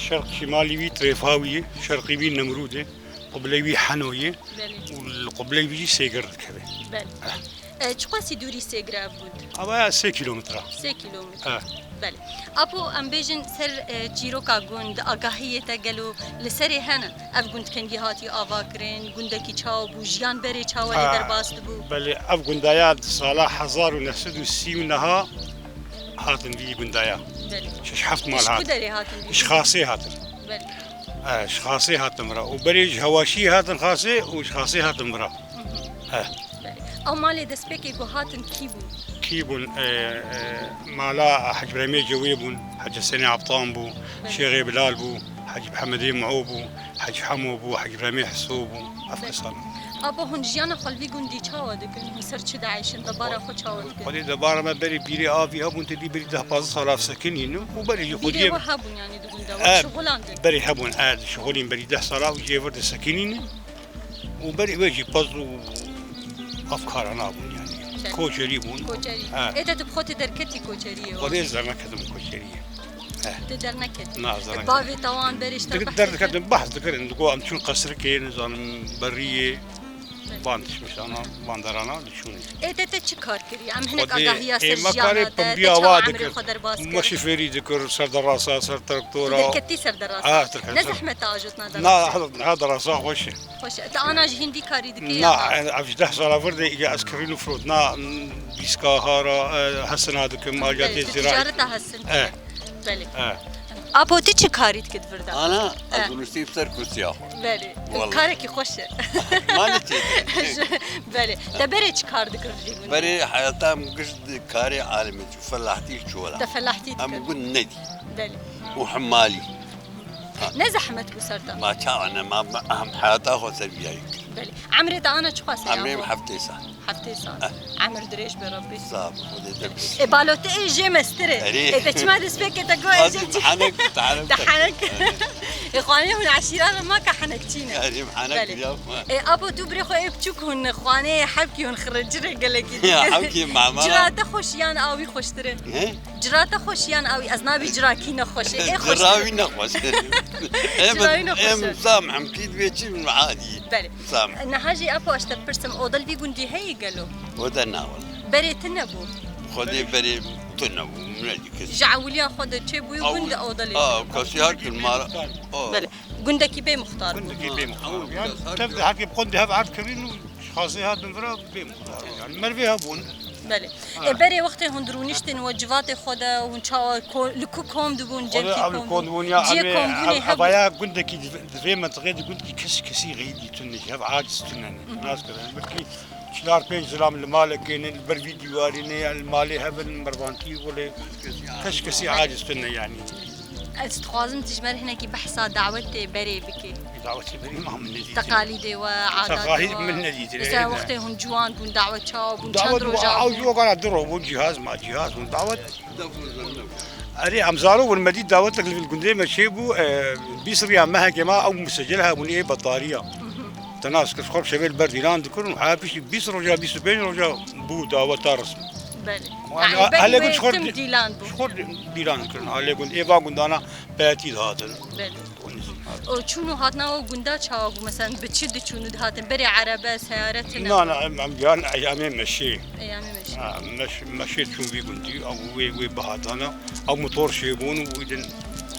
şerq şimalî wî Trêfa wî ye, şerqî wî Nemrûd e, qiblê wî Heno ye Belê. û li qiblê wî jî Sêgir dikeve. Belê. Eh. E, çiqasî dûrî Sêgir e ev gund? Ava ya sê kîlometre. Sê kîlometre. Eh. Belê. Apo, em bêjin ser, e, çîroka gund, agahiyê te gelo li serê hene? Ev gund kengî hatî avakirin, gundekî çawa bû, jiyan berê çawa lê Ha, derbas dibû? belê, ev gundaya di sala hezar û neh sed û sî û neh hatin vî gundaya. Belê. Şeş heft mal Ji hat. ku derê hatin vî Ji gundê? Xasê hatin. Belê. E, ji Xasê hatin vira. Û berê ji Hewaşî hatin Xasê û ji Xasê hatin vira. Hı hı. E. Belê. Ew malê destpêkê ku hatin kî bûn? Kî bûn? E, e, mala Hec Bremê Cewê bûn, Hec Hesenê Aptan bû, Belê. Şêxê Bilal bû, Hec Mihemedê Muo bû, Hec Hemo bû, Hec Bremê Hiso bû. Ev Belê. kesan. Apo, hûn jiyana xwe li vî gundî çawa dikin? Hûn ser çi dieyşin? Debara xwe çawa dikin? Xwedê debara me berê bîrê avî hebûn, tedî berî deh pazdeh sala sekinîn û berê jî Bîrê xwediyê we hebûn, yanî di gunda we E, şixulandin? berê hebûn, e, şixulîn berî deh sala û jê vir disekinîn. Û berî wê jî pez û ev kara nabûn yanî. Şer. Koçerî bûn. Koçerî. He. Ê te tu bi xwe tê derketî koçeriyê? Xwedê ez derneketim koçeriyê. He. Tu derneketî? Na, ez derneketim. Bavê te wan berê ji te Dik-, behs dikin? Derdikerdim, behs dikirin. Digo em çûn qesrikê, nizanim beriyê. Belê. Van tişmişana, van derana diçûn. Ê te, te çi kar kiriye? Em hinek Xwedê agahiya ser ê me jiyana karê te, te pimbiya çawa wa emrê dikir. xwe derbas kir? Me şifêrî dikir, ser derasa, ser traktora. Derketî ser derasa. Ah, derketî Ne ser zehmet e ajot na Na, derasa? ha derasa xweş e. Xweş e. Te ana jî hîn vî karî dikî Na, ya? ev ji deh sala vir de îca ez kirîn û firotna, m, bîska hara, e, hesina dikim, aliyatê Belê, tu zîra. ticareta hesin. Eh. Belê. Eh. Apo, tu çi karî dikî di vir de? Ana, Eh. ez rûniştîm ser kursiya xwe. Belê. Wallahî. Karekî xweş e. Mane çê. Belê. Te berê çi kar dikir vî gundî? Berê heyata min giş di karê alimê çû, felahtî çû wela. Te felahtî dikir. Em gund nedî. Belê. Û hemalî. Ne zehmet bû ser te? Ma çawa ne, ma, ma em heyata xwe ser vîya yek. Belê. Emrê te ana çiqas e, Emrê min apo? heftê sal. Heftê sal. Eh. Emir dirêj be Rabbî. Sağ ol, Xwedê te bî. E, balo te ê jê mestir e. Erê. E, te çima destpêkê te got, ê jê Henek, te henek. Te henek. Ê, xanê hûn eşîra me ma ke henekçî ne. Erê, henek Belê. ya. E, apo tu birê xwe ê biçûk hûn xanê hevkî hûn xiricirê gelekî Ya, dikir. hevkî mama. Cira te xweş yan awî xweştir e? He? Cira te xweş yan awî? Ez nabî cira kî nexweş e. Ê xweş. Cira wî nexweş e. Em, Cira wî nexweş e. em zam em kî divê çi adî. Belê. Zam. Niha jî apo ez te pirsim, oda li vî gundî heye gelo? Oda na wala. Berê tune bû? Xwedê berê tune bû, min nedî kes. Ji ewiliya xwe de çêbûyî Ewil- gund oda lê Aa, tune. Kesî her tune mara. Aa. Belê. Gundekî bê muxtar bû. Gundekî bê muxtar. Ewil Yani kes her tev kes. de herkê bi xwendê hev erd kirîn û ji xazê hatin vira bê muxtar. Yani mervê hebûn. Belê. Ha. E, berê wextê hûn dirûniştin we civatê xwe de, hûn çawa ko-, li ku kom dibûn, Xwedê cem kî ev li kom kom dibûn? dibûn ya, Ciyê em ê komdûnê hev-, hebû? evaya gundekî di, di vê menteqê de gundekî kes kesî xeyîdî tune, hev aciz tune ne. Hı hı. Nas kirin. Belkî çar pênc zilam li malekê ne, li ber vî dîwarê ne, ya li malê hev in, mervantî wele kes kesî aciz tune yani. Ez dixwazim tu ji me re hinekî behsa dawetê berê bikî. Dawetê berê ma min nedîtin. Teqalîdê we, adatê we. Teqalîd min nedîtin. Mesela wextê hûn ciwan bûn, dawet çawa bûn, çend roja bûn? Dawet ew kana du roj bûn, cihaz ma, cihaz bûn, dawet. Erê, em zaro bûn, me dît dawetek li gundê me çêbû, e, bîst riya mehekê ma ew musecel hebûn ê betariya. Tena ez xwe şevê li ber dîlan dikirin û heya piştî bîst roja, bîst û pênc roja bû daweta resmî. Belê. Wan Yanî a- belê hele wê gund ji xwe tim di- dîlan bû. Ji xwe di- dîlan dikirin. Halê gund ê va gundana peyatî dihatin. Belê. Û çûn û hatina o gunda çawa bû? Mesela bi çi diçûn û dihatin? Berê erebe, seyare tine. Na na em em yan eyamê meşê. Eyamê meşê. Ha, meş, meşê çûn vî gundî, ew wê wê bihatana, ew motor şêbûn û wî din.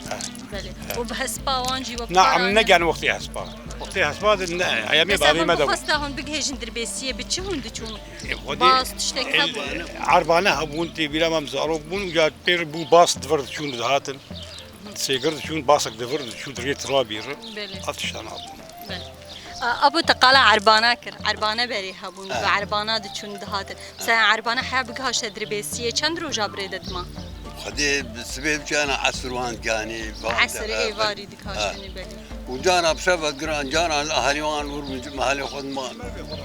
Ha. Belê. Û bi hespa wan jî we Na, em negerin wextê hespa. Wextê hespa de ne, eyamê Mesela bavê hûn me de bû. Bixwesta hûn bigihêjin Dirbêsiyê, bi çi hûn diçûn? E, xwedî Bas, tiştek e, hebû? Erbane hebûn, tê bîra me em zarok bûn, ya pêr bû bas di vir diçûn dihatin. Sêgir diçûn, basek di vir diçûn, dirê tirabî re. Belê. Ev tiştan hebûn. Belê. A, Abo te qala erbana kir. Erbane berê hebûn, bi erbana diçûn dihatin. Mesela erbane heya bigihişte Dirbêsiyê, çend roja bi rê de dima? Xwedê bi sibê biçana esir wan diganê, van Esirê te- êvarî dikaştini belê. Û cara bi şeva giran, cara li aherî wan wir min ji mehalê xwe diman.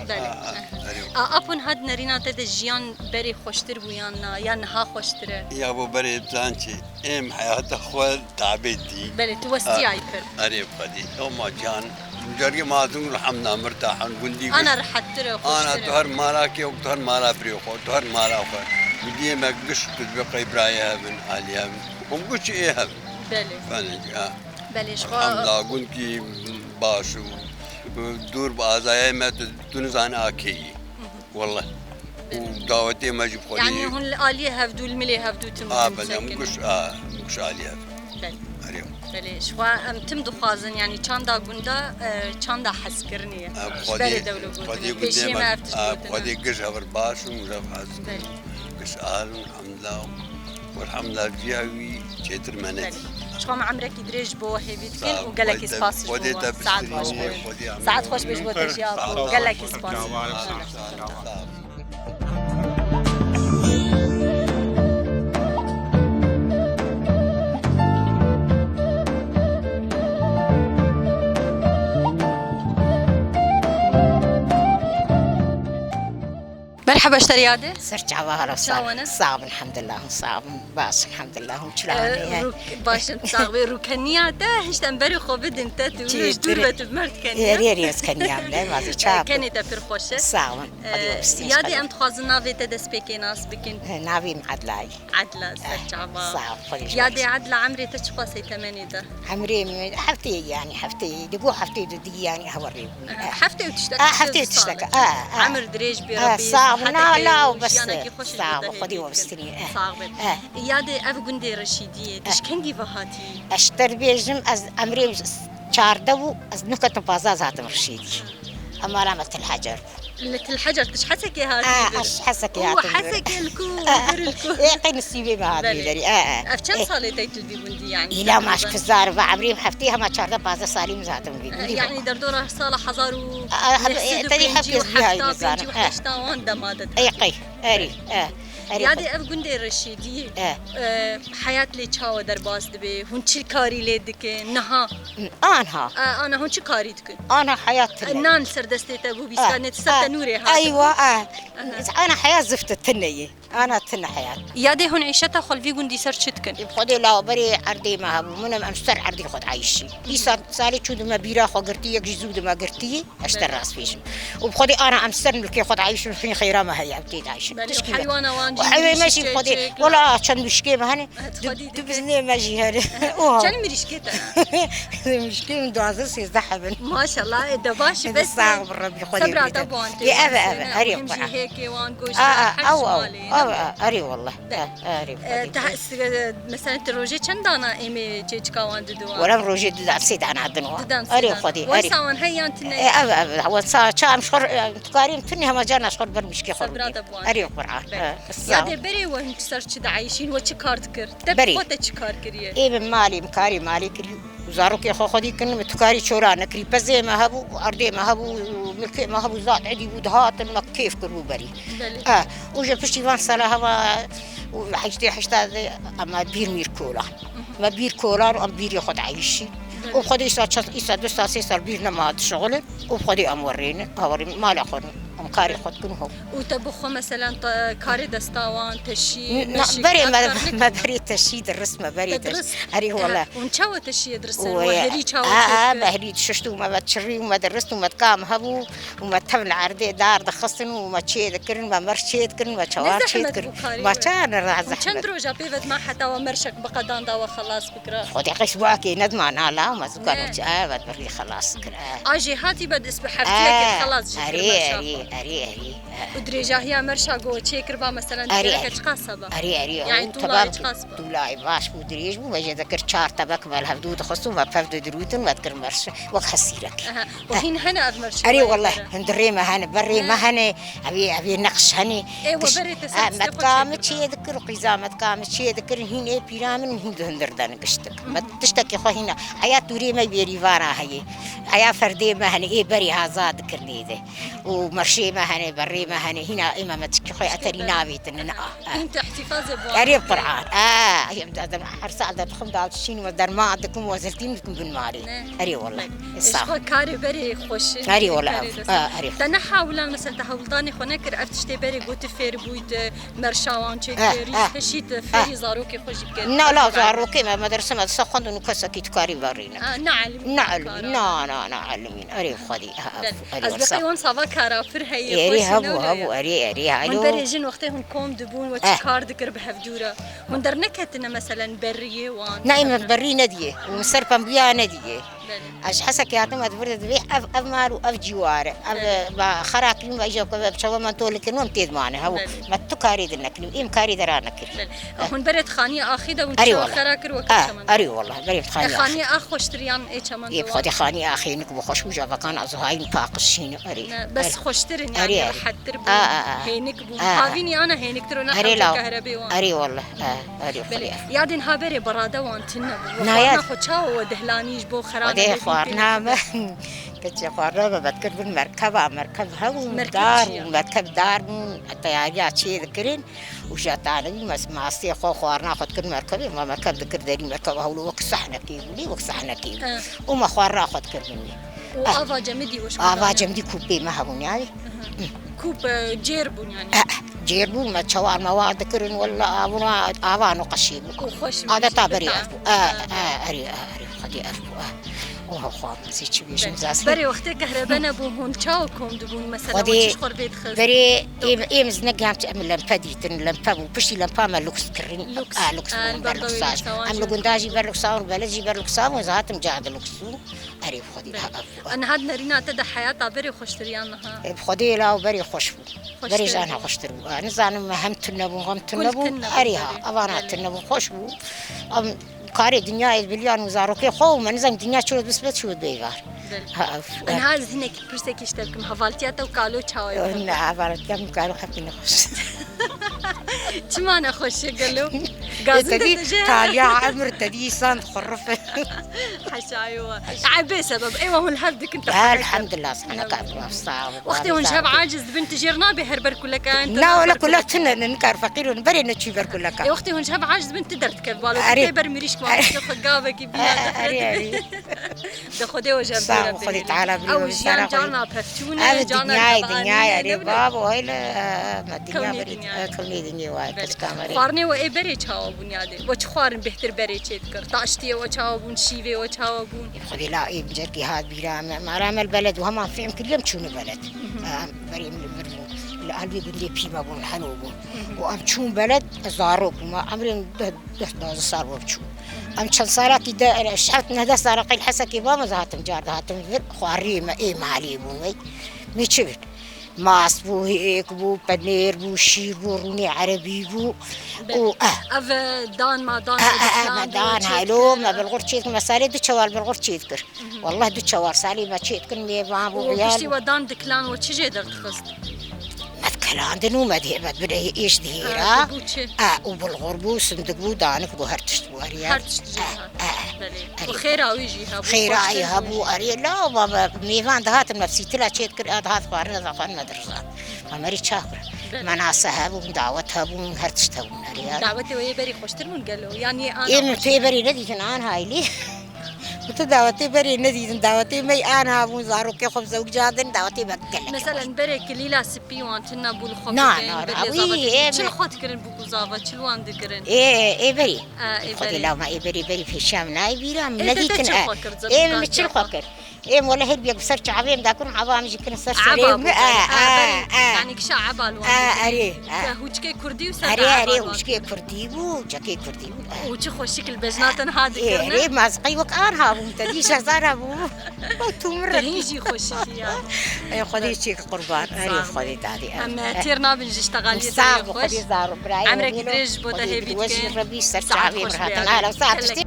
Belê. Ha, ha, erê. A, Apo niha di nerîna te de jiyan berê xweştir bû yan na, yan niha xweştir e? Ya bo berê bizan çi, êm heyata xwe tabê dî. Belê, tu westiyayî pir. Erê xwedî, hema can, mucargê mazin û hemda mirtahan, gundî Ana giş. Rehettir e, Ana xweştir tu e. Her mala kê, tu her mala birê xwe, tu her mala xwe. Gundiyê me giş tu dibê qey birayê hevin, alî hevin. Hûn giş ê hevin. Belê. Belê, ha. Belê, ji xwe. Elhamdulillah, gundkî baş û dûr bi azayê me tu, tu nizane a kê yî. Wallah. Û dawetê me jî bi Xwedê. Yanî hûn li aliyê hevdû, li milê hevdû tim A, bin belê, em sêkin. Guş, a, guş aliyê hev. Belê. Erê. Belê, ji xwe em tim dixwazin, yanî çanda gunda, e, çanda hezkirinê ye. A, bi Ji Xwedê, berê dewle Xwedê gotine, gundê pêşiyê me, me ev tişt a, gotine. Xwedê giş hevir baş û mijav hez. Belê. Giş al, elhamdulillah. Welhamdulillah, viya wî çêtir me nedî. Belê. Ji xwe me emrekî dirêj ji bo we hêvî dikin û gelekî spas ji bo we. Saet xweş be. Saet xweş be ji bo te jî Apo. Gelekî spas. Merhaba ji te re Yadê. Ser çava hala sağ. Çawa ne? Sağ bin, elhamdulillah, sağ bin. Baş, elhamdulillah, çilawane. Rûk, başin sax be, rûkeniya te, hişt em berê xwe bidin te, tu rûj dûr be, tu bi mer dikeniya. Erê, erê, ez keniya ne, vazî çap. Kenê te pir xweş e. Sağ bin. Yadê em dixwazin navê te destpêkê nas bikin. Navê min Edlayî. Edla, ser çava. Sağ ol, xwedî ji Yadê Edla, emrê te çiqas e, temenê te? Emrê min heftê, yanî heftê, digo heftê du dî, yanî hewa rê bûn. Heftê û tiştek. Heftê û tiştek. Emir dirêj bê Rebî. Sağ ol, na la bes. Sağ ol, xwedî we bistirî. Sağ be. Yadê ev gundê Reşîdiyê, tu ji kengî ve hatî? Ez ji te re bêjim, ez emrê çardeh bû, ez nuketim pazdeh zatim Reşîdî. Em mala me Til Hecer bû. Li Til Hecer tu ji Hesekê hatî vir? Ez ji Hesekê hatim vir. Hesekê li ku, vir li ku? Ê, qey nisîbê me hat vî derî. Ev çend salê te tu li vî gundî yanî? Îla me ji kizar ve emrîm heftê hema çardeh pazdeh salî min hatim vî gundî. Yanî derdora sala hezar û neh sed û pêncî û hefta, pêncî û heşta wan dema de. Ê, qey, erî. Yadê ev gundê Reşîdiyê, heyat lê çawa derbas dibe? Hûn çi karî lê dikin? Niha? Anha. Ana hûn çi karî dikin? Ana heyat tune. Nan li ser destê te bû bîskanê, tu ser tenûrê hatin. Eywa, ana heyat zifte tune ye. Ana tune heyat. Yadê hûn îşeta xwe li vî gundî ser çi dikin? Bi Xwedê lawberê erdê me hebû. Min em, em ser erdê xwe diayîşî. Îsa salê çû dime bîra xwe girtî, yek jî zû dime girtî. Ez te rast bêjim. Û bi Xwedê ana em ser milkê xwe diayîşin, hîn xeyra me heye, em tê diayîşin. Belê, tişkî me. Heywana wan jî, heywanê me jî bi Xwedê. Wela çend mişkê me hene. Du biznê me jî hene. Oha. Çend mirîşkê te? Mirîşkê min duwazdeh sêzdeh hebin. Maşallah, e, de baş e, bes. Sağ ol, Rebî Xwedê. Sebra te bi wan tê. Ev, ev, erê. Hûn jî hêkê wan, goşt, her ji malê. Erê wallah. Erê Xwedê. Te, e, mesela tu rojê çend dana êmê çêçika wan didin wan? Were em rojê du dan sê dana din wan. Du dan sê dana. Erê Xwedê, erê. Wesa wan heye yan tune ye? Ev, ev, wesa ça em ji xwe, em tu karî em tune hema carna ji xwe ber mişkê xwe bidî. Erê Qur'an. Yadê berê we hûn ser çi diayîşîn, we çi kar dikir? Te bi xwe te çi kar kiriye? Ê min malê, min karê malê kirî. Û zarokê xwe xwedî kirin, min tu karî çora nekirî. Pezê me hebû, erdê me hebû, milkê me hebû, zat edî bû, dihatin, me kêf kiribû berî. Belê. E, û ji piştî van sala heva û heştê heşta de ema bîr mîr kola. Me bîr kolan û em bîrê xwe dieyşîn. Û xwedê îsa çend, îsa du sal, sê sal bîr nema dişixulin û xwedê em werênin, em werênin mala xwe, em karê xwe dikin û. Û te bi xwe meselen te-, karê desta wan, teşî, N-, na, meşik, berê me, kar me nekirin? Berê teşî dirist me, berê Te teşî. Dirist? Erê, wele. Hûn çawa teşiyê dirisin? Wê, We herî çawa ha, ha, çêkir? Me herî dişişt û me ve çirî û me dirist û me dika em hebû. û me tev li erdê dar dixistin û me çê dikirin, me merş çê dikirin, me çawar çê dikirin. Ne zehmet bû karî we? Me çawa ne ra zehmet? Çend roja pê ve dima heta we merşek biqedan da we xelas bikira? Xwedê qeş wakê nedima nala, me zûka Ne. Roç, e, me birî xelas dikir, e. A jêhatî be dest bi heftiyekê E, xelas jî kir erê, merşa erê, xwe. Erê, erê, e. Û dirêjahiya merşa go çê kir va meselen Erê, dirêke erê. Çiqas hebe? Erê, erê, Yani ew tûlayê tebak çiqas be? Tûlayê baş bû, dirêj bû, me jê dikir çar tebek me li hevdû dixistin, me pev didirûtin, me dikir merş, wek hesîrekê. Aha. Û hîn hene ev merşê Erê wayê wele, bere? Hindirê me hene, berê me He. Hene, evê, evê neqş hene. Ê, we Tiş-, berê te ha, ser destê xwe metka çêkir min çê dikir û qîza metka min çê dikir, hîn ê pîra min hîn di hindir de nigiştik. Me Mhm. Tiştekî xwe hîna, eya tûrê me bêrîvana heye. Eya ferdê me hene, ê berê haza dikir nêde. Û merşê me hene, berê me hene, hîna ê me metikî xwe eterî Süper. Navêtinin. Aha. Hîn tu îhtîfazê bi wan Erê dikî? Qur'an. Ha, em de, de, her saet de dixwim da çîn me derman dikim, we ziltîn dikim bin marê. Ne. Erê wele. Bek. Sağ ol. Ji xwe karê berê xweş e. Erê wele, Karê ev, dest. Ha, erê. Te ne hewlan, mesela te hewldanê xwe nekir, ev tiştê berê got tu fêr bûyî, tu merşa wan çêkir, Eh, eh. Teşî tu fêrî zarokê xwe jî bikir. Na, la, zarokê me medrese me disa xwendin û kesekî tu karî verîne. Ha, ne elimî Ne kara. Elimî, na, na, na elimîn. Erê xwedî, ha, Bel. Erê Ez wele, sağ ol. Dibêjim wan sava kara pir heye, Erê xweş hebû, ino hebû, ya. Erê, erê, Hûn alo. Berê jin wextê hûn kom dibûn we Eh. Çi kar dikir bi hevdû re? Hûn derneketine meselen beriyê wan? Ne, em berî nediyê. Û ser pembiya nediyê. Belê. Ez ji Hesekê hatim, ez vir de divê ev, ev mal û ev ciwar e. Ev, Belê. Ba xera kirin ve îja ku ev çawa man tol kirin, em tê dimane. Hew, Belê. Me tu karî de nekirî, em karî de ra nekirî. Belê. Eh. Hûn berê di xaniyê axî de hûn Erê çawa wele. Xera kir weke Eh, çemen? Erê wele, berê di xaniyê axî. Xaniyê ax xweştir yan ê çemen Ê, de bi xwedê wan? Xaniyê axê nik bû xweş bû, cavakan ez hayîn paqij şîn. Erê, Ne, bes erê. Xweştir in, Erê, yani erê. Rehettir bûn, Ah, ah, ah. Hênik bûn. Ah. Havînî ana hêniktir û ne Erê hewce law. Kahrebê wan. Erê wele. Ah, erê Belê. Xwedê. Yadên ha berê berade wan tune bû. Na, Xwarina yad. Xwe çawa we dihlanî ji bo xerana Xwedê berî xwarina tê me. Keçê xwarina me vedkir bin merkeba, merkeb hebû, Merkeb dar çi ye? Bû, merkeb dar bû, teyariya çê dikirin. Û ji tanî mes-, mastê xwe xwarina xwe dikir merkebê, me merkeb dikir derî merkeb hewlo wek sehnekê bûnî, wek sehnekê bû. Eh. Û me xwarina xwe dikir binî. Û Eh. Ava cemidî we ji Ava xwe cemidî kûpê me hebûn yani. Aha. Kûp, e, cêr bûn yani. Eh, cêr bûn me çawar me wa dikirin wella avuna, ava no qeşî bû. Û xweş bû Adeta jî berî bi ev bû. Eh, eh, erê, eh, erê, xwedî ev bû, eh. Oha xwe, ez ê çi bêjim, Be-, zas. Berê wextê kehrebe nebû, hûn çawa kom dibûn? Mesela, Xwedê we çi ji xwe re vê dixist? Berê êm, êm zinek yan em lempe dîtin, lempe bû. Piştî lempa me lûks kirin. Lûks. A, lûks bû, em ber lûksaj. Em li gunda jî ber lûksa bûn, beled jî ber lûksa bûn, ez hatim ca de lûks bû. Erê, bi Xwedê, Be-, ha, ev bû. A niha di nerîna te de heyata berê xweştir yan niha? E, bi Xwedê la berê xweş bû. Xweştir Berê jana bû. Xweştir bû. A, nizanim me hem tune bûn, hem tune Kul bûn. Tune bûn, Erê ha, berê. Evana Belê. Tune bûn, xweş bû. Em Karê dinyayê biliyan û zarokê xwe û me nizam dinya çi wet bisbet çi wet beyvar. Belê. Ha, ev, Niha ez hinekî pirsekî ji te bikim. Hevaltiya te û kalo çawa ye? Ne, hevaltiya min kalo hepî nexweş. Çima nexweş e gelo? Gazin te dije? Taliya emir te dî îsan dixurif. Heşayê we. Ay bê sebeb. Eywa hûn hev dikin te. Elhamdulillah, sana ka sağ ol. Wextê hûn ji hev aciz dibin, tu jêr nabê her ber kuleka yan te. Na, wele kulek tune ne, nikar feqîr û berê neçî ber kuleka. E, wextê hûn ji hev aciz bin, tu derdikevî balo, tu Erê. Tê ber mirîşk wan, tu xwe gavekî bîna Erê, erê. De Xwedê we ji hev Sağ ol, Xwedê Teala bî Ew we jiyan sara xwe. Carna pevçûn e, Ev carna dinyayê, tebaanî dinyayê, ye, erê, ne bile? Babo, hele, me dinya Kewnê berê, dinyayê. E, kewnê dinyayê wa, Belê. Keşka merê. Xwarinê we ê berê çawa bûn yadê? We çi xwarin bêhtir berê çê dikir? Taştiyê we çawa bûn, şîvê we çawa bûn? Xwedê la ê bincekî hat bîra me. Mara me li beled û heman fêm kiriyem çûne beled. Mhm. Em berê min li vir bûn. Li alvê gundê pî me bûn, li Heno bûn. Mhm. Û em çûn beled, ez zarok bûm. Emrê min deh, deh, duwazdeh sal bû çû. Mhm. Em çend salakî de, şeft neh deh sala qey li Hesekê bam, ez hatim car de hatim vir. Xwariyê me ê malê bûn wey. Mê çi bit? Mast bû, hêk bû, penêr bû, şîr bû, rûnê erebî bû. Be-, Û, eh. Ev, e, dan ma dan, Eh, eh, eh, diklan me bû, dan çêdikir. Helo, me bilxur çêdikir, me salê du çewal bilxur çêdikir. Mhm. Wallah du çewal salê me çêdikir, mêvan bû, Û uyal piştî bû. We dan diklan we çi jê derdixist? Me dikelandin û me dê, me bire êş dihêra. Ha, bû çi? Eh, û bilxur bû, sindik bû, danik bû, her tişt bû, her yer. Her tişt jê Eh, hat. Eh, Belê. Erê. Û xêra wî jî hebû, Xêra xweştir wî hebû, bû. Erê, la, ba, ba, mêvan dihatin, me sîtila çê dikir, a dihat xwarin, ez xwarin me dirizan. Ma merî çax kir. Menase hebûn, dawet hebûn, her tişt hebûn, erê, erê. Dawetê wê yê berî xweştir bûn gelo? Yan yê an Ê, min tu yê berî nedîtin, an haylî. Min tu dawetê berê nedîtin, dawetê me yê an hebûn, zarokê xwe bi zewicandin, dawetê me gelek. Meselen, berê kilîla spî wan tune bû li xwe Na, bikin, na, na, berê wî, zava ê, çi li me- xwe dikirin bû ku zava, çi li wan dikirin? Ê, ê berî. Ê, ê Xwedê berî. Law me, ê berî, berî pêşiya min nayê bîra, min Ê, te, te nedîtin, çi ê. Xwe kir Ê, min çi li xwe kir? Ê, wele her biyek ser çavê min dakun, eva min jî kirin ser serê min. Eba bû, ê, ê, ê, ê. Yanî kişa eba li wan Ê, dikirin. Erê, ê. Te hûçkê kurdî û ser Erê, de eba erê, li wan hûçkê dikirin. Kurdî bû, cekê kurdî bû. Û çi xweşik li bejna te niha Ê, dikirin. Erê, ma ez qey wek an hebûm, te dî şezar hebû. Û tu min Te re hîn jî xweşikî ya. Ê, Xwedê çêk qurban. Erê, Xwedê dadê. Em têr nabin ji ştegaliyê te yê xweş. Sağ ol, Xwedê zaro, birayê. Emrekî dirêj ji bo te hêvî dikin. Saet xweş be. Ara, saet işte.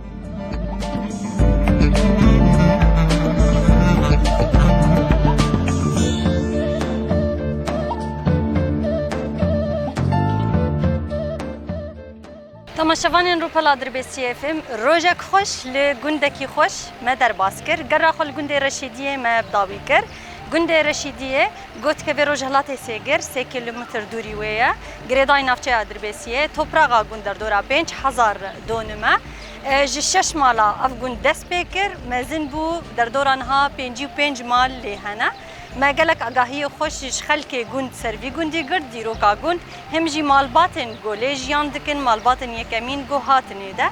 Temaşevanên Rûpela Dirbêsiyê F M, rojek xweş li gundekî xweş me derbas kir. Gera xwe li gundê Reşîdiyê me bi dawî kir. Gundê Reşîdiyê, gotik e vê rojhilatê Sêgir, sê kîlometr dûrî wê ye. Girêdayî navçeya Dirbêsiyê, topraxa gund derdora pênc hezar donim e. E, ji şeş mala ev gund dest pê kir, mezin bû, derdora niha pêncî û pênc mal lê hene. Me gelek agahiyê xweş ji xelkê gund ser vî gundî girt, dîroka gund, him jî malbatên ku lê jiyan dikin, malbatên yekemîn ku hatinê de.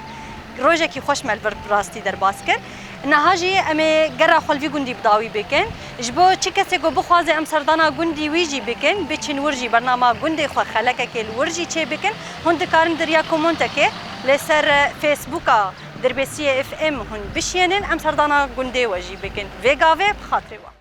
Rojekî xweş me li vir bi rastî derbas kir. Niha jî em ê gera xwe li vî gundî bi dawî bikin. Ji bo çi kesê ku bixwaze em serdana gundî wî jî bikin, biçin wir jî bernama gundê xwe xelekekê li wir jî çê bikin, hûn dikarin di riya komentekê li ser Facebooka Dirbêsiyê F M hûn bişiyênin, em serdana gundê we jî bikin. Vê gavê bi xatirê we.